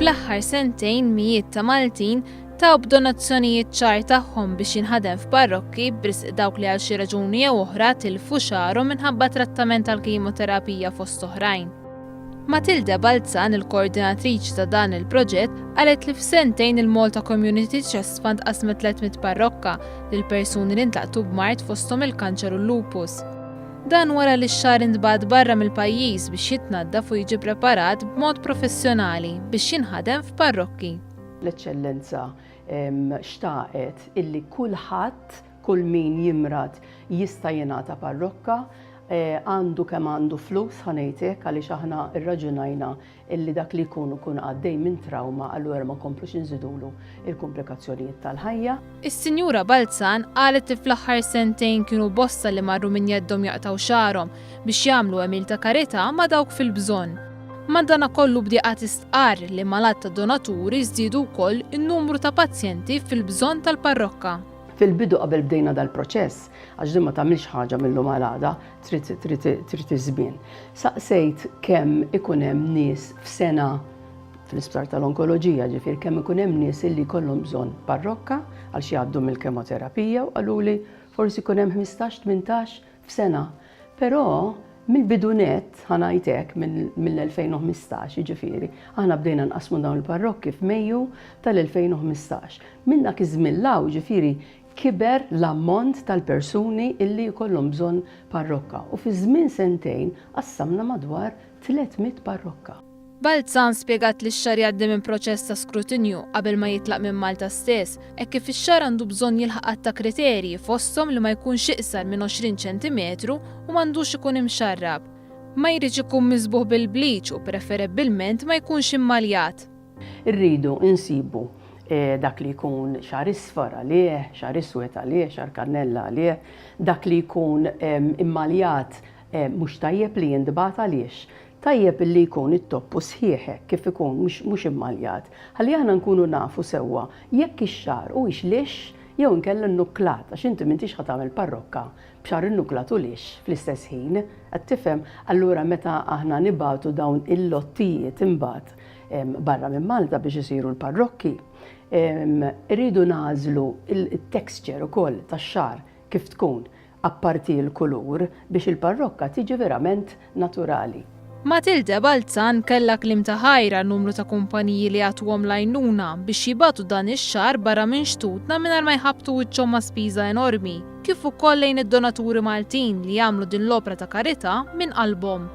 fl-aħħar sentejn mijiet ta' Maltin taw b'donazzjonijiet xagħar tagħhom biex jinħadem f'parrokki b'risq dawk li għal xi raġuni jew oħra tilfu xagħarhom minħabba trattament tal-kimoterapija fost oħrajn. Matilde Balzan, il-koordinatriċi ta' dan il-proġett, qalet li f'sentejn il-Malta Community Chest Fund qasmet 300 parrokka lil persuni li ntlaqtu b'mard fosthom il-kanċer u l-lupus. Dan wara li x-xagħar intbagħat barra mill-pajjiż biex jitnaddaf u jiġi preparat b'mod professjonali biex jinħadem f'parrokki. L-Eċċellenza xtaqet illi kulħadd, kull min jimrad jista' jingħata parrokka, għandu kemm għandu flus ħa ngħid hekk għaliex aħna rraġunajna illi dak li jkun ikun għaddej minn trawma allura ma nkomplux inżidulu il-kumplikazzjonijiet tal-ħajja. Is-Sinjura Balzan qalet li fl-aħħar sentejn kienu bosta li marru minn jeddhom jaqtgħu xagħarhom biex jagħmlu għemil ta' karità ma' dawk fil-bżonn. Madanakollu bdieqa tistqarr li mal-għadd ta' donaturi żdiedu wkoll in-numru ta' pazjenti fil-bżonn tal-parrokka. Fil-bidu qabel bdejna dal-proċess, għax din ma tagħmilx ħaġa mil-lum għal għada, trid trid trid iż-żmien. Saqsejt kemm ikun hemm nies f'sena fl-isptar tal-onkoloġija, ġifier kemm ikun hemm nies illi jkollhom bżonn parrokka għal xi jgħaddu mill-kemoterapija u qaluli forsi jkun hemm 15, 18 f'sena. Però mill-bidu nett, ħa ngħid hekk, mill-2015, jiġifieri, aħna bdejna nqassmu dawn il-parrokki f'Mejju tal-2015. Minn dak iż-żmien 'l hawn, jiġifieri, kiber l-ammont tal-persuni illi jkollhom bżonn parrokka u fi żmien sentejn qassamna madwar 300 parrokka. Balzan spjegat li x-xagħar jgħaddi minn proċess ta' skrutinju qabel ma jitlaq minn Malta stess, hekk kif ix-xagħar għandu bżonn jilħaq għadd ta' kriterji fosthom li ma jkunx iqsar minn 20 ċentimetru u m'għandux ikun imxarrab. Ma jridx ikun miżbugħ bil-bleach u preferebbilment ma jkunx immaljat. Irridu nsibu dak li jkun xagħar isfar għalih, xagħar iswed għalih, xagħar kannella għalih, dak li jkun immaljat mhux tajjeb li jintbagħat għaliex. Tajjeb illi jkun it-toppu sħiħ hekk kif ikun mhux immaljat. Ħalli aħna nkunu nafu sewwa jekk ix-xagħar huwiex lixx jew inkella nnukklat għax inti m'intix ħa tagħmel parrokka b'xagħar innuklat u lixx fl-istess ħin, qed tifhem? Allura meta aħna nibagħtu dawn il-lottijiet imbagħad barra minn Malta biex isiru l-parrokki, irridu nagħżlu t-texture ukoll tax-xagħar kif tkun, apparti l-kulur, biex il-parrokka tiġi verament naturali. Matilde Balzan kellha kliem ta' ħajr għal numru ta' kumpaniji li jagħtuhom l-għajnuna biex jibagħtu dan ix-xagħar barra minn xtutna mingħajr ma jħabbtu wiċċhom ma' spiża enormi, kif ukoll lejn id-donaturi Maltin li jagħmlu din l-opra ta' karità minn qalbhom.